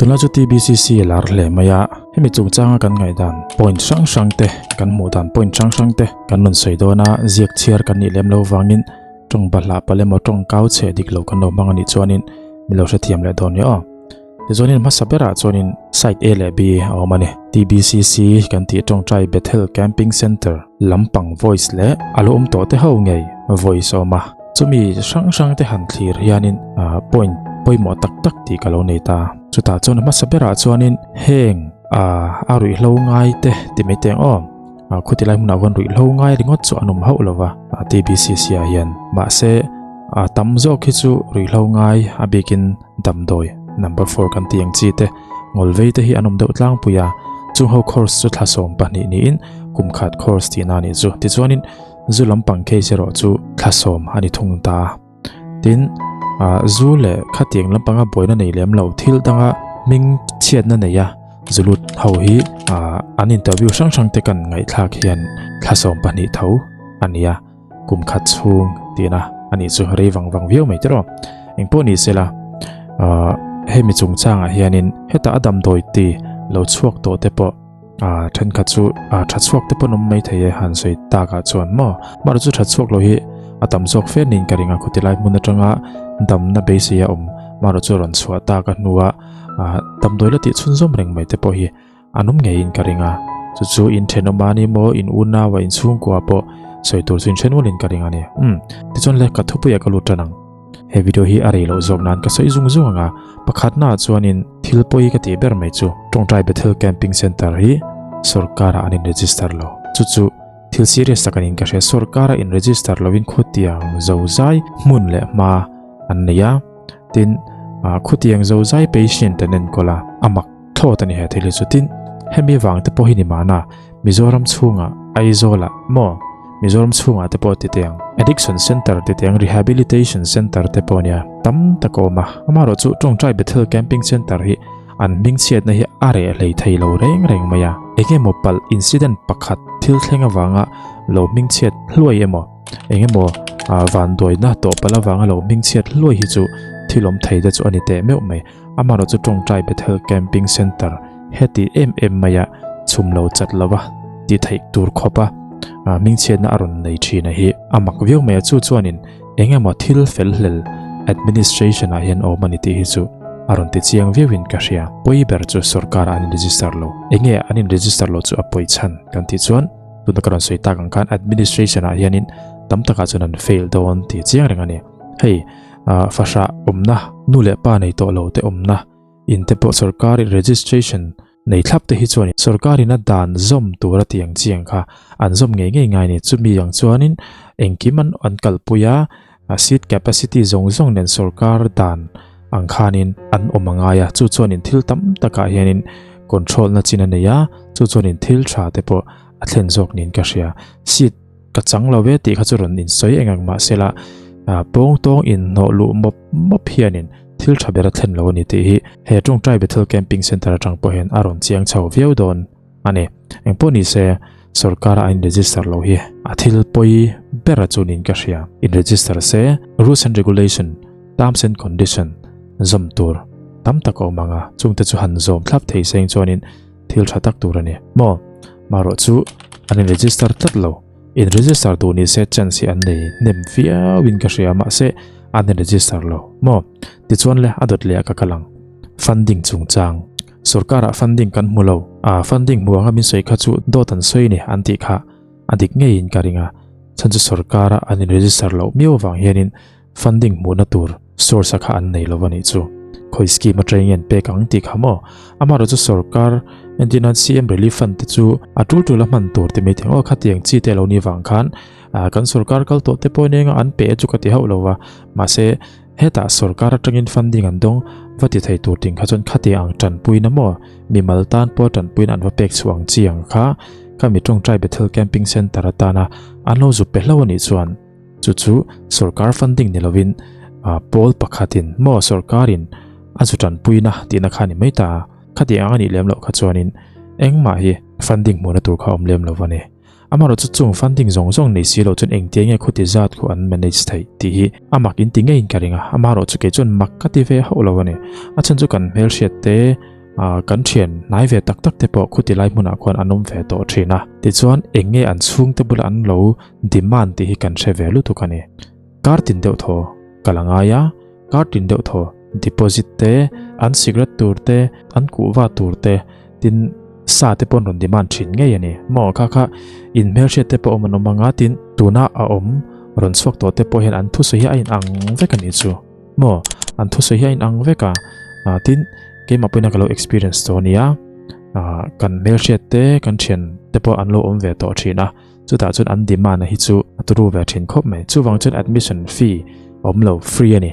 Tunlai chu TBCC a lar hle mai a, hemi chungchanga kan ngaihdan point hrang hrang te, kan hmuh dan point hrang hrang te kan rawn sawi dawn a, ziak chhiar kan nih lem lo vangin tawng bahlah palh emaw tawng kau chhe dik lo kan lo hmang a nih chuanin min lo hrethiam leh dawn nia aw. Tichuanin hmasa berah chuanin site A leh B a awm a ni. TBCC kan tih tawngtai Bethel Camping Centre lampang voice leh a lo awm tawh te ho ngei voice a awm a. Chumi hrang hrang te han thlir hianin point pawimawh tak tak tih ka lo nei ta. Chutah chuan hmasa berah chuanin heng a ruihhlo ngai te ti mai teng aw. Khuti lai hmunah khuan ruihhlo ngai ringawt chu an awm hauh lo va TBCC ah hian. Mahse tam zawk hi chu ruihhlo ngai a bikin damdawi number four kan tih ang chi te ngawl vei te hi an awm deuh tlangpui a, chung ho course chu thla 12 niin kum khat course tihna a nih chu. Tichuanin zu lampang case erawh chu thla sawm a ni thung ta. Tin, zu leh khatiang lampanga buaina nei lem lo thil danga hming chhiatna nei a zu lut ho hi an interview hrang hrang te kan ngaihthlak hian thla 12 tho a ni a. Kum khat chhung tihna a nih chu rei vang vang viau mai tiraw. Engpawh ni sela ahh hemi chungchangah hianin hetah a damdawi ti lo chhuak tawh te pawh ahh thenkhat chu ahh tha chhuak te pawh an awm mai thei e han sawi takah chuan maw. Mahse chu tha chhuak lo hi a tam zawk fe niin ka ring a khawti lai hmun atanga damna beisei a awm mahse chu rawn chhuah tak a hnua ahh damdawi la tih chhunzawm reng mai te pawh hi An awm ngeiin ka ring a, chu chu in thenawm a ni maw, in unau a in chhungkua pawh sawi tur chu in then ualin ka ring a ni. Umm, tichuan le ka thupuiah ka lut tan ang. He video hi a rei loh zawk nan ka sawi zung zung ang a, pakhatnaah chuanin thil pawi ka tih ber mai chu Tawngtai Bethel Camping Centre hi sorkarah an in register lo. Chu chu thil serious tak anin ka hria, sorkara in register lovin khawtiang zozai hmun leh hma an nei a, tin khawtiang zozai patient an enkawl a, a mak. Thlawt a ni he thil hi chu tin hemi vang te pawh hi ni mahna Mizoram chhungah Aizawlah maw Mizoram chhungah te pawh ti teh ang Addiction Centre ti teh ang Rehabilitation Centre te pawh nia tam tak a awm a amaherawh chu Tawngtai Bethel Camping Centre hi an hming chhiatna hi a reh hlei thei lo reng reng mai a engemaw palh incident pakhat thil thleng avanga lo hming chhiat hluai emaw engemaw vanduaina tawh palh avanga lo hming chhiat hluai hi chu thil awm thei te chu a ni teh meuh mai. Amaherawh chu Tawngtai Bethel Camping Centre heti em em maia chhum lo chat lova ti theih tur khawpa hmingchhiatna a rawn nei thin a hi a mak viau mai a, chu chuanin eng emaw thil fel hlel administration ah hian awm a ni tih hi chu a rawn ti chiang viauin ka hria. Pawi ber chu sorkar ah an in register lo. Enge an in register lo chu a pawi chhan kan tih chuan tuna ka rawn sawi tak ang khan administration ah hianin tam takah chuan an fail dawn tih chiang reng a ni. Hei. Fahrah awmna, nu leh pa nei tawh lo te awmna, in te pawh sorkar registration nei thlap te hi chuan sorkarin a dan zawm tur a tih ang chi ang kha an zawm ngei ngei ngai a ni. Chumi ang chuanin engkim an an kalpui a, seat capacity zawng zawng nen sorkar dan ang khanin an awm a ngai a, chu chuanin thil tam takah hianin control na chin a nei a, chu chuanin thil tha te pawh a thlen zawk niin ka hria. Seat Ka chang lo ve tih kha chu rawn insawi eng ang mahsela pawng tawng inhnawh luh mawp mawp hianin thil tha ber a thlen lo a ni tih hi he Tawngtai Bethel Camping Centre atang pawh hian a rawn chiang chho viau dawn a ni. Engpawh ni se sorkara a in register lo hi a thil pawi ber a chu niin ka hria. In register se rules and regulation, terms and condition zawm tur tam tak a awm ang a, chungte chu han zawm thlap thei seng chuanin Thil tha tak tur a ni. Maw? Marawh chu an in register tlat lo. In register duh ni se chance hi an nei hnem viau in ka hria mahse an in register lo. Maw? Tichuan le a dawt leh ah ka kal ang. Funding chungchang. Sorkar ah funding kan hmu lo. Ah funding hmu anga min sawi kha chu dawt an sawi ni an tih kha a dik ngeiin ka ring a. Chhan chu sorkar a an in register loh miau avang hianin Funding hmuhna tur source a kha an nei lo a nih chu. Khawi scheme atangin an pek ang tih kha maw? Amaherawh chu sorkar entirnan CM Relief Fund te chu a tul tul a hman tur ti mai thei ang aw khatiang chi te a lo nih vang khan kan sorkar kal tawh te pawhin eng a an pe chu ka ti hauh lo va. Mahse hetah sorkar atangin funding an dawng va ti thei tur ting kha chuan khatiang ang tanpuina maw mimal tan pawh tanpuina an va pek chhuah ang chi ang kha kha mi tawngtai Bethel Camping Centre atana an lo zuk pe hlo a nih chuan Chu chu sorkar funding ni lovin pawl pakhatin maw sorkarin a zu tanpuina tihna kha a ni mai ta a, khati ang a nih lem loh kha chuanin engmah hi funding hmuhna tur kha a awm lem lo a ni. Amaherawh chu chung funding zawng zawng nei si loh chuan engtia nge khuti zat khu an manage theih tih hi a mak in ti ngeiin ka ring a, amaherawh chu kei chuan mak ka ti ve hauh lo a ni. A chhan chu kan hmelhriat te. Kan thian hnai ve tak tak te pawh khuti lai hmunah khuan an awm ve tawh thin a. Tichuan eng nge an chhungte bula an lo demand tih hi kan hre ve lutuk a ni. Kar tin deuh thaw ka la ngai a, kar tin deuh thaw deposit te, an cigarette tur te, an kuhva tur te, tin sa te pawh an rawn demand thin ngei a ni. Maw kha kha in hmelhriat te pawh awm an awm anga tin tuna a awm rawn chhuak tawh te pawh hian an thusawi hi a inang vek a nih chu. Maw an thusawi hi a inang vek a, tin keimah pawhin ka lo experience tawh a nia, kan hmelhriat te kan thian te pawh an lo awm ve tawh thin a. Chutah chuan an demand a hi chu a turu ve thin khawp mai. Chuvang chuan admission fee awm lo, free a ni.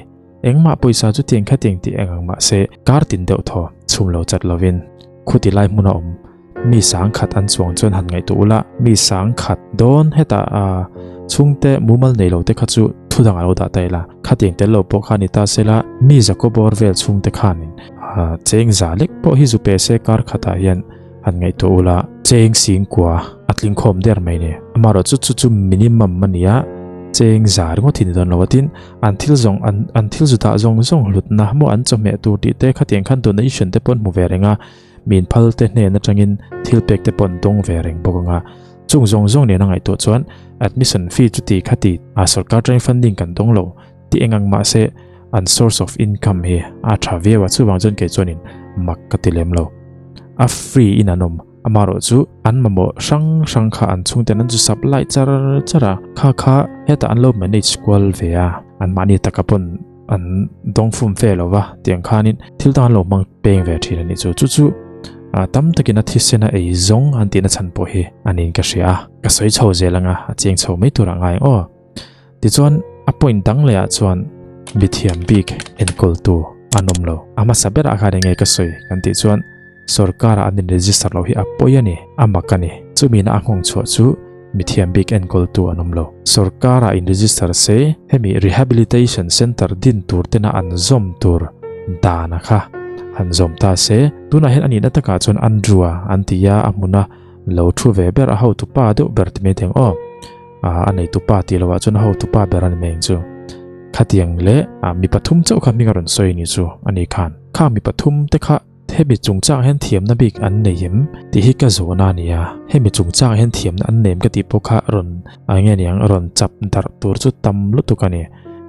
Engmah pawisa chu tiang khatiang tih eng ang mahse kar tin deuh thaw chhum lo chat lovin khuti lai hmuna awm mi sang khat an chuang chuan han ngaihtuah ula, mi sang khat dawn hetah chhungte mumal nei lo te kha chu thu dang a lo dah ta ila, khatiang tel lo pawh kha ni ta sela mi zakua bawr vel chhungte khanin cheng za lek pawh hi zu pe se kar khatah hian Han ngaihtuah ula, cheng singkua a tling khawm der mai ni. Amaherawhchu chu chu minimum a ni a, cheng za ringawt hi ni dawn lo a tin, an thil zawng an an thil zu dah zawng zawng hlutna maw an chawhmeh tur tih te khatiang khan donation te pawh an hmu ve reng a, min phal te hnen atangin thil pek te pawh an dawng ve reng bawk ang a. Chung zawng zawng nen a ngaihtuah chuan admission fee chu ti kha ti a sorkar atangin funding kan dawng lo tih eng ang mahse an source of income hi a tha viau a, chuvang chuan kei chuanin mak ka ti lem lo. A free in an awm, amaherawh chu an mamawh hrang hrang kha an chhungten an zu supply char char a, kha kha hetah an lo manage kual ve a, an mahni taka pawn an dawng fum fe lo va, tiang khanin thil dang an lo hmang peng ve thin a nih chu. Chu chu tam takin a thisena ei zawng an tihna chhan pawh hi a niin ka hria a, ka sawi chho zel anga a chiang chho mai turah ngai ang aw. Tichuan, a point dang lehah chuan mithiam bik enkawltu an awm lo. A hmasa berah khan enge ka sawi kan tih chuan sorkara an in-register loh hi a pawi a ni, a mak a ni. Chumina a nghawng chhuah chu mithiam bik enkawltu an awm lo. Sorkara in-register se hemi rehabilitation centre din tur tena an zawm tur dana kha han zawm ta se. Tunah hian a nihna takah chuan Andrew-a an ti a, a hmuna lo thu ve ber a hotupa deuh ber ti mai thei ang aw. A neitu pa tih loh ah chuan a hotu pa ber a ni mai ang chu. Khatiang leh mi pathum chauh kha hming a rawn sawi ni chu a ni khan. Kha mi pathum te kha hemi chungchang hian thiamna bik an nei em tih hi ka zawhna a ni a. Hemi chungchang hian thiamna an nei em ka tih pawh kha rawn eng nge niang rawn chap darh tur chu tam lutuk a ni.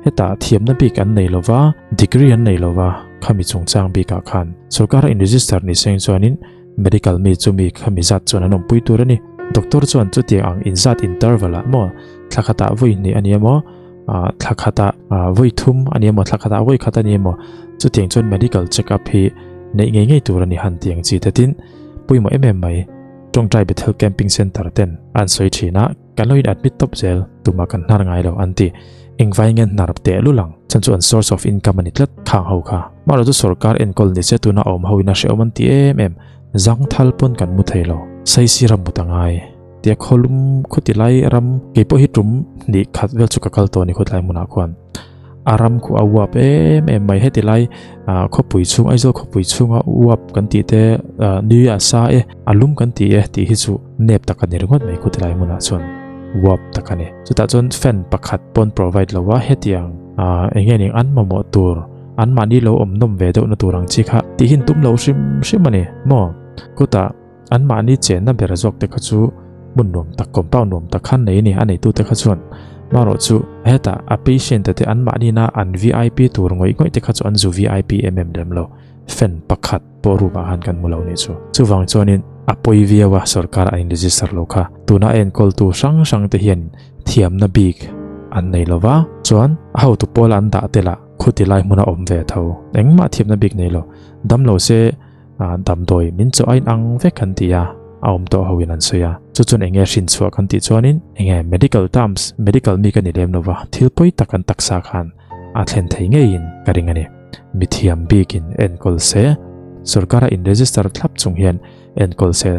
Hetah thiamna bik an nei lova, degree an nei lova khami chungchang bikah khan. Sorkar a in register ni seng chuanin Medical mi chu mi khami zat chuan an awmpui tur a ni. Doctor chuan chutiang ang inzat interval ah maw thla khatah vawi hnih a ni emaw, thla khatah vawi thum a ni emaw, thla khatah vawi khat a ni emaw, chutiang chuan medical check up hi neih ngei ngei tur a ni han tih ang chi te tin pawimawh em em mai. Tawngtai Bethel Camping Centre ten an sawi thin a. Kan lo in admit tawp zel, tumah kan hnar ngai lo an ti. Engvai nge hnar teh lul ang? Chhan chu an source of income a ni tlat khang ho kha. Mahlo chu sorkar enkawl ni se tuna awm ho in a hrehawm an ti em em. Zangthal pawn kan mu thei lo. Saisi ram mut a ngai. Tia khawlum khuti lai ram keipawh hi tum hnih khat vel chu ka kal tawh a ni khawtlai hmunah khuan. A ram khu a uap em em mai heti lai khawpui chhung Aizawl khawpui chhunga uap kan tih te nui a sa e a lum kan ti e tih hi chu nep tak a ni ringawt mai khuti lai hmunah chuan uap tak a ni chutah chuan fan pakhat pawn provide lo a hetiang eng nge ning an mamawh tur an mahni lo awm nawm ve deuh na tur ang chi kha tih hi an tum lo hrim hrim a ni maw kutah An mahni chenna ber zawk te kha chu hmun nuam tak, compound nuam tak khan nei a ni, a neitute kha chuan. Marawh chu hetah a patient te an mahnina an vip tur ngawih ngawih te kha chu an zu vip em em lem lo, fan pakhat pawh room ah khan kan hmu lo nih chu. Chuvang chuanin a pawi viau a sorkar a in register lo kha. Tuna a enkawltu hrang hrang te hian thiamna bik an nei lo va, chuan a hotu pawl an dah te lah khuti lai hmuna awm ve tho. Engmah thiamna bik nei lo, damlo se Damdawi min chaw a inang vek kan ti a, a awm tawh ho in an sawi a. Chu chuan enge hrin chhuah kan tih chuanin enge medical terms, medical mi ka ni lem lova, thil pawi tak an taksa khan a thlen thei ngeiin ka ring a ni. Mithiam bikin enkawl se, sorkara in register thlap chung hian enkawl se,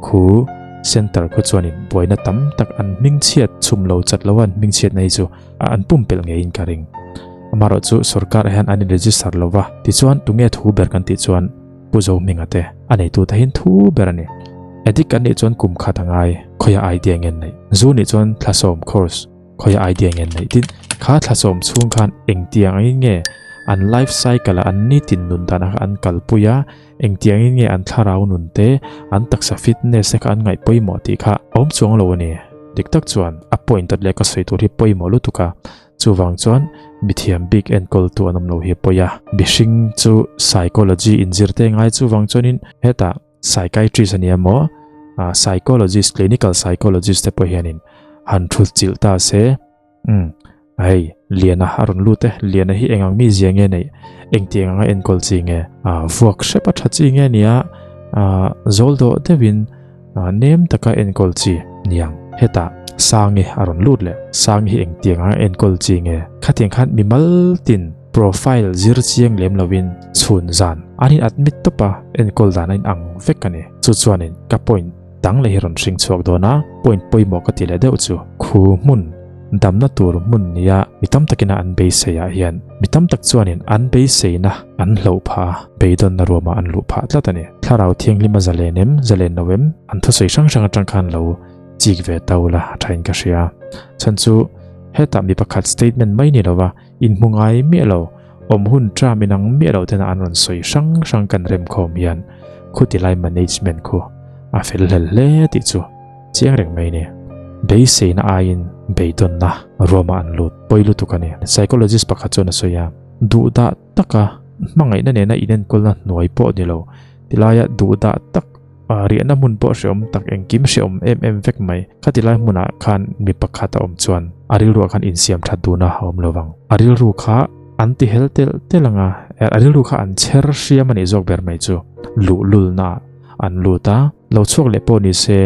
khu center khu chuanin buaina tam tak an hmingchhiat chhum lo chat lo a an hmingchhiatna hi chu an pumpelh ngeiin ka ring. Amaherawh chu sorkar hian an in register lo va, tichuan tunge thu ber kan tih chuan Pu Zohminga te a neitu te hian thu ber a ni. Addict kan nih chuan kum khat a ngai, khawia idea ngen neih. Zu nih chuan thlasawm course, khawia idea ngen neih. Tin, kha thlasawm chhung khan engtiang angin nge an life cycle a an nitin nun dan a kha an kalpui a, engtiangin nge an thlarau nun te, an taksa fitness te kha an ngaih pawimawh tih kha a awm chuang lo a ni. Dik tak chuan a point leh ka sawi tur hi pawimawh lutuk a, chuvang chuan mithiam bik enkawltu an awm lo hi a pawi a. Mihring chu psychology inzir te ngai chuvang chuanin hetah Psychiatrist a nia maw? Psychologist, clinical psychologist te pawh hianin han thut chilh ta se. Umm, hei, Liana a rawn lut e. Liana hi eng ang mizia nge neih? Engtiang anga enkawl chi nge? Vuak hrep a tha chi nge nia? Zawl dawh deuhin nem taka enkawl chi niang. Hetah Sangi a rawn lut leh. Sangi hi engtiang anga enkawl chi nge? Khatiang khan mimal tin Profile zir chiang lem lovin chhun zan an in admit tawp a, enkawl dan a in ang vek a ni. Chu chuanin ka point dang leh hi rawn hring chhuak dawn a, point pawimawh ka ti leh deuh chu. Khu hmun, damna tur hmun nia mi tam takina an beisei ah hian mi tam tak chuanin an beiseina an hloh phah a, beidawnna ruamah an luh phah tlat a ni. Thlarau thianghlim a zalen em, zalen lo em? An thusawi hrang hrang atang khan lo chik ve to la a thain ka hria. Chhan chu hetah mi pakhat statement mai ni lova, Inhmu ngai miah lo, awm hun tram inang miah lo tena an rawn sawi hrang hrang kan remkhawm hian khuti lai management khu a fel hlel hle tih chu chiang reng mai a ni. Beiseina aiin beidawnna ruamah an lut pawi lutuk a ni. Psychologist pakhat chuan a sawi a, duhdah taka hmangaihna nena inenkawlna hnuai pawh ni lo, tilaia duhdah tak Riahna hmun pawh hreawm tak engkim hreawm em em vek mai. Khati lai hmunah khan mi pakhat a awm chuan a rilruah khan insiam that duhna a awm lo vang. A rilru kha an ti hel telh telh ang a, a rilru kha an chher hriam a nih zawk ber mai chu. Luhlulnaah an lut a, lo chhuak leh pawh ni se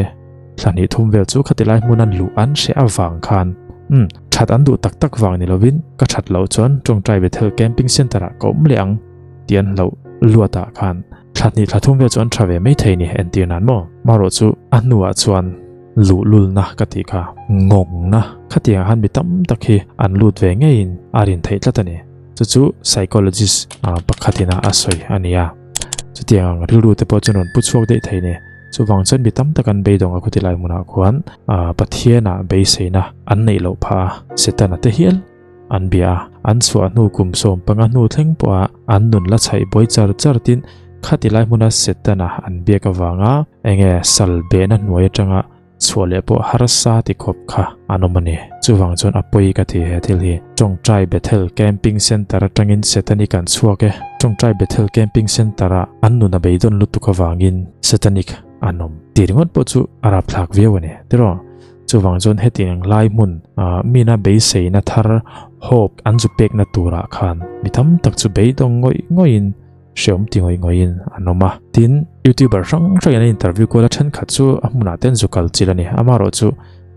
thla hnih thum vel chu khati lai hmuna luh an hreh avang khan umm that an duh tak tak vang ni lovin ka that loh chuan Tawngtai Bethel Camping Centre-ah ka awm leh ang tih an hlauh luatah khan Thla hnih thla thum vel chu an tha ve mai thei ni entir nan maw? Marawh chu a hnuah chuan luhlulna ka tih kha ngawngna khatiangah khan mi tam tak hi an lut ve ngeiin a rin theih tlat a ni. Chu chu psychologist pakhatin a sawi a ni a. Chutiang ang rilru te pawh chuan rawn pu chhuak daih thei ni. Chuvang chuan mi tam tak an beidawng a khawti lai hmunah khuan Pathianah beiseina an neih loh phah a, Setana te hial An bia a, an chhuah hnu kum 15 hnu thleng pawha an nun la chhaih buai char char tin khati lai hmuna Setana an biak avanga enge sal behna hnuai atanga chhuah leh pawh harsa ti khawp kha an awm a ni. Chuvang chuan a pawi ka ti he thil hi. Tawngtai Bethel Camping Centre atangin Setanic an chhuak e. Tawngtai Bethel Camping Centre-ah an nun a beidawn lutuk avangin Setanic an awm tih ringawt pawh chu a rapthlak viau a ni. Tiraw? Chuvang chuan hetiang lai hmun mina beiseina thar hope an zu pekna turah khan mi tam tak chu beidawng ngawih ngawihin hreawm ti ngawih ngawihin an awm a. Tin, YouTuber hrang hrangin an interview kual a thenkhat chu a hmunah te an zu kal chilh a ni. Amaherawh chu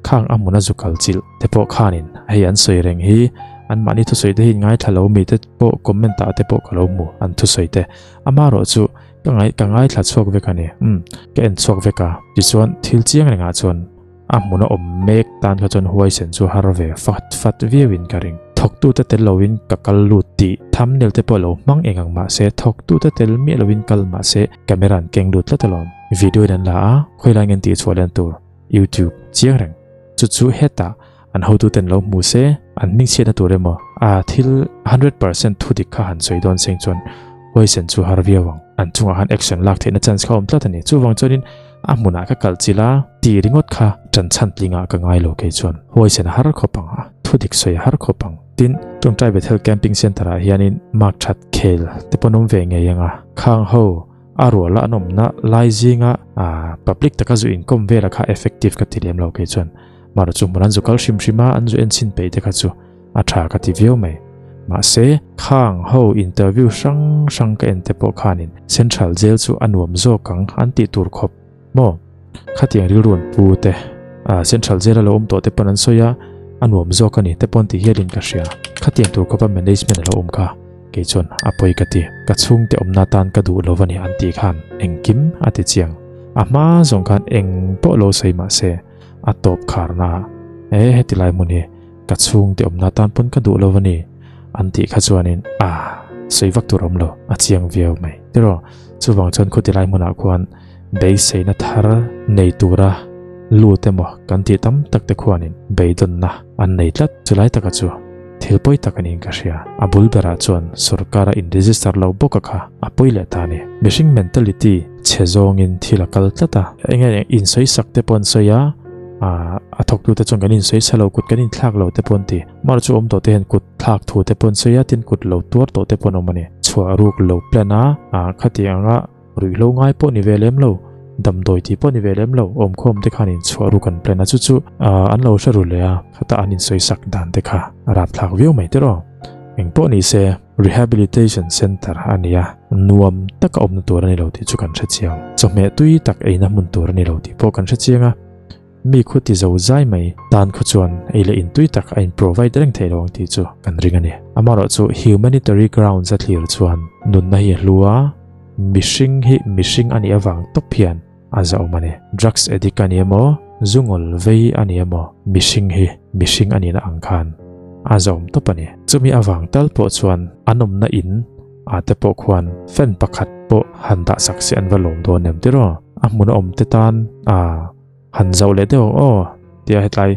khang a hmuna zu kal chilh te pawh khanin hei an sawi reng hi anmahni thusawi te hi ngaithla lo mi te pawh comment ah te pawh ka lo hmu an thusawi te. Amaherawh chu ka ngai ka ngaithla chhuak vek a ni. Umm ka en chhuak vek a. Tichuan thil chiang rengah chuan A hmun a awm mek tan kha chuan huaisen chu har ve fat fat viauin ka ring. Thawktute tel loin ka kal lut tih thumbnail te pawh lo hmang eng ang mah se thawktute tel miah loin kal mah se camera an keng lut tlat alawm. Video in an la a, khawilai ngen tih chhuah len tur YouTube chiang reng. Chu chu hetah an hotuten lo hmu se an hmingchhiatna tur emaw a thil 100% thudik kha han sawi dawn seng chuan huaisen chu har viau ang. An chungah khan action lak theihna chance kha a awm tlat a ni. Chuvang chuanin A hmunah ka kalh chilh a, tih ringawt kha ṭan chhan tlingah ka ngai lo kei chuan huaisen a har khawp ang a, thudik sawi a har khawp ang. Tin, Tawngtai Bethel Camping Centre-ah hianin mark ṭhat khel te pawn awm ve ngei ang a, khang ho a ruala an awmna lai zinga public taka zu inkawm vela kha effective ka ti lem lo kei chuan. Mahrawh chu hmun an zu kal hrim hrim a, an zu en chhin peih te kha chu a ṭha ka ti viau mai. Mahse, khang ho interview hrang hrang ka en te pawh khanin Central Jail chu a nuam zawk ang an tih tur khawp maw? Khatiang rilru an pu te, Central Jail a lo awm tawh te pawn an sawi a, a nuam zawk a ni te pawn ti hialin ka hria. Khatiang tur khawpa management a lo awm kha kei chuan a pawi ka ti. Ka chhungte awmna tan ka duh lo a ni an tih khan engkim a ti chiang. A hma zawng khan eng pawh lo sawi mahse a tawp kharna e heti lai hmun hi Ka chhungte awmna tan pawn ka duh lo a ni an tih kha chuanin a sawi vak tur awm lo, a chiang viau mai. Tiraw, chuvang chuan khawti lai hmunah khuan beiseina thar nei tura lut emaw kan tih tam tak te khuanin beidawnna an nei tlat. Chulai taka chu thil. Thil pawi tak a niin ka hria. A bul berah chuan sorkara in register lo bawk a kha a pawi leh ta a ni. Mihring mentality chhe zawngin thil a kal tlat a. Eng nge insawisak te pawh an sawi a, a thawktute chuan kan insawisa lo, kut kan inthlak lo te pawh an ti. Mahse chu awm tawh te hian kut thlak thu te pawh an sawi a, tin kut lo tuar tawh te pawh an awm a ni. Chhuah ruk lo plan a, khati anga Ruihhlo ngai pawh ni ve lem lo, damdawi tih pawh ni ve lem lo, awmkhawm te khan inchhuah ruk an plan a, chu chu an lo hre ru leh a, khata an insawisak dan te kha a rapthlak viau mai tiraw. Eng pawh ni se, Rehabilitation Centre a ni a, nuam taka awmna tur a ni lo tih chu kan hre chiang. Chawhmeh tui tak eina hmun tur a ni lo tih pawh kan hre chiang a. Mi khu ti zo zai mai tan khu chuan ei leh intui tak a in provide reng theih lo ang tih chu kan ring a ni. Amaherawhchu humanitary grounds a thlir chuan nunna hi a hlu a, mihring hi mihring a nih avang tawp hian a zahawm a ni. Drugs addict a ni emaw, zu ngawl vei a ni emaw, mihring hi mihring a nihna ang khan a zahawm tawp a ni. Chumi avang tal pawh chuan an awmna in ah te pawh khuan fan pakhat pawh han dah sak se an va lawm dawn em tiraw? A hmun a awm te tan a. Han zauh leh deuh ang aw tia hetlai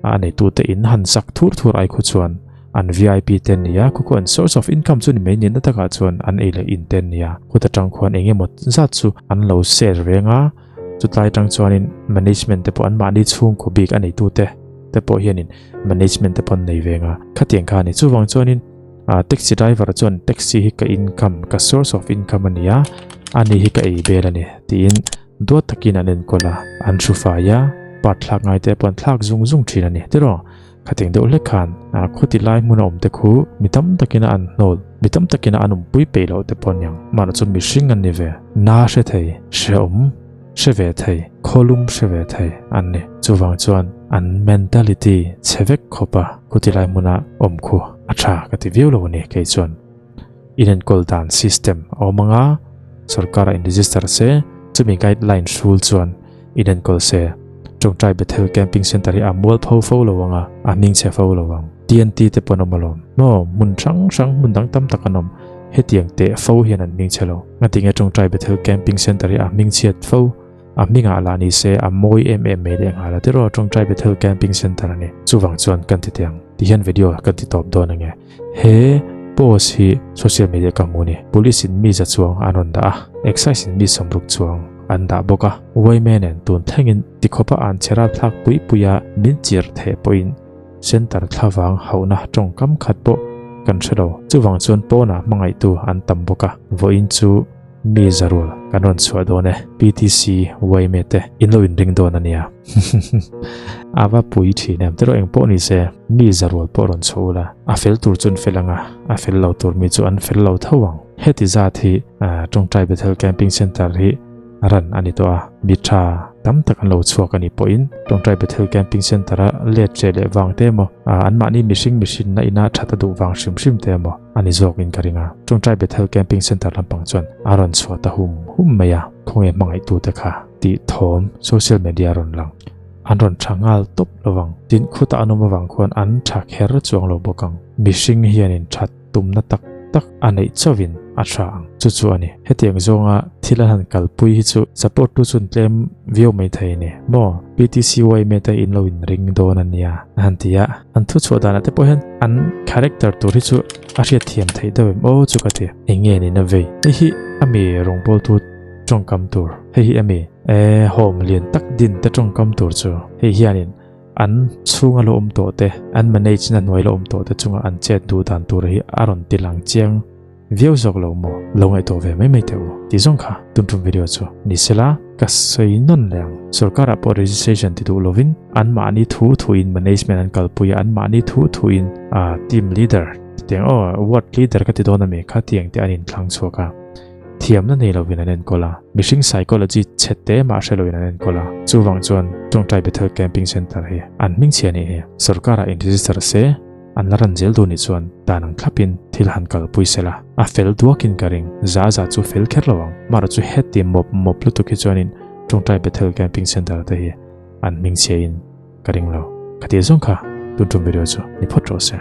a neitute in han sak thur thur ai khu chuan an vip te nia khu khu an source of income chu ni mai nihna takah chuan an ei leh in te nia khuta tang khuan eng emaw zat chu an lo share reng a chutlai tang chuanin management te pawh an mahni chhungkaw bik a neitute te pawh hianin management te pawh an nei veng a khatiang kha a ni chuvang chuanin ah taxi driver chuan taxi hi ka income ka source of income a ni a ani hi ka ei bel a ni tiin Duat takin an enkawl a, an hru fai a, part thlak ngai te pawh an thlak zung zung thin a ni. Tiraw, khating deuh hlek khan khuti lai hmun a awm te khu mi tam takin a an hnawl, mi tam takin a an awmpui peih loh te pawh a niang. Mahna chu mihring an ni ve, na hre thei, hrehawm hre ve thei, khawlum hre ve thei an ni. Chuvang chuan an mentality chhe vek khawp a, khuti lai hmuna awm khu a tha ka ti viau lo a ni kei chuan. Inenkawl dan system a awm anga sorkar a in register se, chumi guideline hrul chuan inenkawl se. Tawngtai Bethel Camping Centre hi a mual pho fo lo anga, a hming chhe fo lo ang. TNT te pawh an awm alawm. Maw, hmun hrang hrang, hmun dang tam tak an awm. Hetiang teh fo hian an hming chhe lo. Ngatinge Tawngtai Bethel Camping Centre hi a hming chhiat fo? A hmingah lah ni se a mawi em em mai leh nghal a tiraw Tawngtai Bethel Camping Centre a ni. Chuvang chuan kan ti teh ang. Tihian video kan ti tawp dawn ange. He post hi social media ka hmu ni. Police in mi za chuang an rawn dah a, excise in mi sawmruk chuang an dah bawk a. Yma nen tun thlengin tikhawpa an che ralthlak pui pui a min chirh theh pawhin center thlavang hauhna tawngkam khat pawh kan hre lo. Chuvang chuan pawnah hmangaihtu an tam bawk a. Vawiin chu Mi zarul kan rawn chhuah dawn e. PTC yma te in lo inring dawn a nia. A va pui thin em. Tiraw eng pawh ni se mi zarul pawh rawn chhuah ula. A fel tur chu an fel ang a, a fel lo tur mi chu an fel lo tho ang. Heti zat hi Tawngtai Bethel Camping Centre hi ran a ni tawh a, mi tha tam tak an lo chhuak a nih pawhin Tawngtai Bethel Camping Centre a let reh leh vang te emaw, anmahni mihring mihrinna ina that a duh vang hrim hrim te emaw, A ni zawkin ka ring a, Tawngtai Bethel Camping Centre lampang chuan a rawn chhuah ta hum hum mai a, khawnge hmangaihtute kha tih thawm social media rawn lang. An rawn tha nghal tawp lo vang. Tin, khutah an awm avang khuan an tha kher chuang lo bawk ang. Mihring hianin that tumna tak tak a neih chauhin a tha ang. Chu chu a ni. Hetiang zawnga thil an han kalpui hi chu support tu chuan tlem viau mai thei a ni maw? PTCY mate in lo inring dawn a nia a han ti a. An thu chhuah danah te pawh hian an character tur hi chu a hriat thiam theih deuh em aw chu ka ti. Eng nge ni na vei? Hei hi a mi rawngbawltu tawngkam tur. Hei hi a mi eh home lian tak din te tawngkam tur chu. Hei hianin an chhunga lo awm tawh te, an manage na hnuai lo awm tawh te chunga an chet duh dan tur hi a rawn ti lang chiang. Viau zawk lo maw? Lo ngaihtuah ve mai mai teh u. Tih zawng kha tun tum video chu ni sela ka sawi nawn leh ang. Sorkar ah pawh registration ti duh lovin anmahni thu thuin management an kalpui a, anmahni thu thuin ah team leader tiang aw ward leader ka ti dawn ami kha tiang te an inthlang chhuak a. Thiamna nei lovin an enkawl a, mihring psychology chhe te mah hre lovin an enkawl a. Chuvang chuan Tawngtai Bethel Camping Centre hi an hmingchhia nih hi. Sorkar ah in register se. An la ran zel duh nih chuan dan ang thlapin thil han kalpui se la, a fel duakin ka ring, za za chu fel kher lo ang. Mara chu heti mawp mawp lutuk hi chuanin Tawngtai Bethel Camping Centre te hi an hmingchhiain ka ring lo. Khatia zawng kha tun tum video chu ni phawt rawh se.